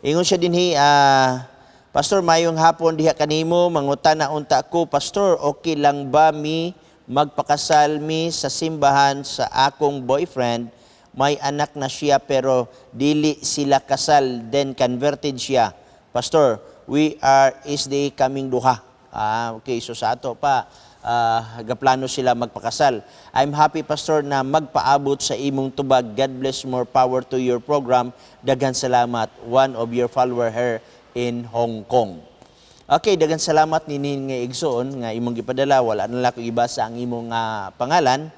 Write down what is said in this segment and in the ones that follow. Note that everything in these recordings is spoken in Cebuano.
Ingon siya dinhi, "Pastor, mayong hapon diha kanimo, mangutana unta ko, Pastor, okay lang ba mi magpakasal mi sa simbahan sa akong boyfriend? May anak na siya pero dili sila kasal, then converted siya. Pastor, we are SDA kaming duha." Ah, okay, so sa ato pa gaplano sila magpakasal. "I'm happy, Pastor, na magpaabot sa imong tubag. God bless, more power to your program. Daghan salamat. One of your follower here in Hong Kong." Okay, daghan salamat nini nga igsoon nga imong gipadala. Wala na lang ko ibasa ang imong pangalan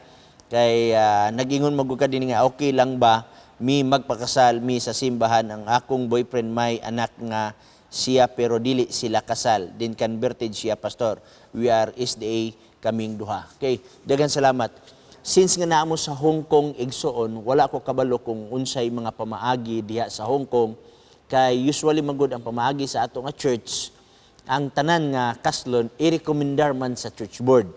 kay nag-ingon man gud ka din nga okay lang ba mi magpakasal mi sa simbahan, ang akong boyfriend may anak nga siya pero dili sila kasal, then converted siya, Pastor. We are SDA kaming duha. Okay, daghan salamat. Since nga naa mo sa Hong Kong, igsoon, wala ko kabalo kung unsay mga pamaagi diha sa Hong Kong, kay usually magud ang pamaagi sa ato nga church, ang tanan nga kaslon i-recommendar man sa church board.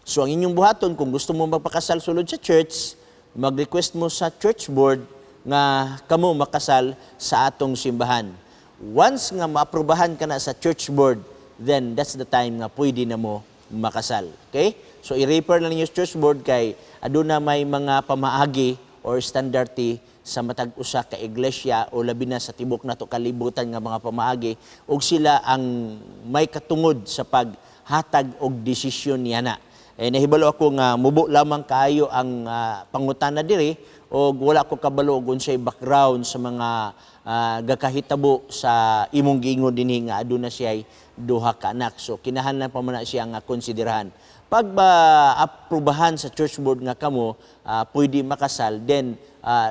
So ang inyong buhaton kung gusto mo magpakasal sulod sa church, mag-request mo sa church board nga kamo makasal sa atong simbahan. Once nga maaprubahan ka na sa church board, then that's the time nga pwede na mo makasal. Okay? So i-refer na ninyo sa church board kay aduna may mga pamaagi or standarte sa matag usa ka iglesia o labi na sa tibok nato kalibutan nga mga pamaagi, ug sila ang may katungod sa paghatag og desisyon niya na. Eh, nahibalo ako nga mubo lamang kaayo ang pangutana diri og wala ko kabalo og unsay background sa mga gakahitabo sa imong giingon dinhi nga aduna siya duha ka anak. So kinahanglan pa man na siya nga konsiderahan. Pag ba aprubahan sa church board nga kamo pwede makasal, then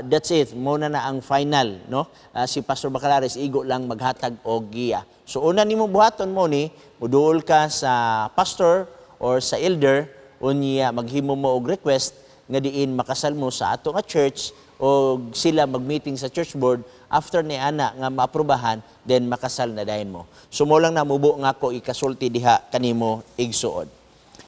that's it. Mo na na ang final, no? Si Pastor Bacalares igo lang maghatag og giya. So una nimo buhaton mo ni muduol ka sa pastor or sa elder, unya maghimo mo og request nga diin makasal mo sa ato nga church, o sila mag-meeting sa church board. After ni ana nga maaprubahan, then makasal na dayon mo. So mo lang na mubo nga ko ikasulti diha kanimo, igsuon.